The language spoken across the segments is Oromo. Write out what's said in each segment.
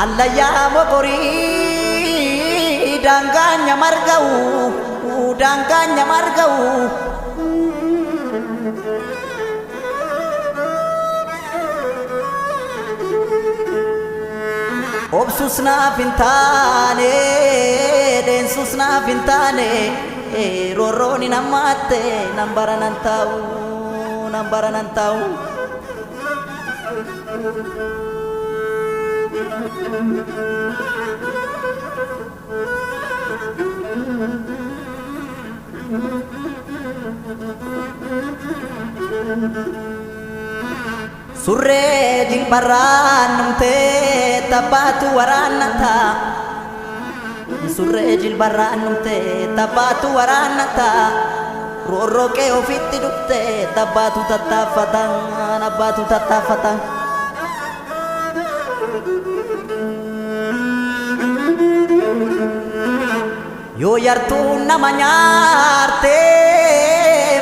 Hallayyaa mokorii daangaan nyamarga'u daangaan nyamarga'u. Obsus naaf hin taane deensus naaf hin taane roorroon hin hammaatte nan bara nan taa'u nan bara nan taa'u. Surree jilbarraan dhumtee tabbaatu waraannata. Surree jilbarraan dhumtee tabbaatu waraannata. Roorroo qe'ee ofitti dhufte tabbaatu tattaaffata abbaatu tattaaffata. Yoo yartuun nama nyaarte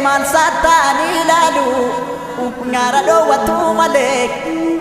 maal saattaan ilaalu nyaara dhoowwatu malee.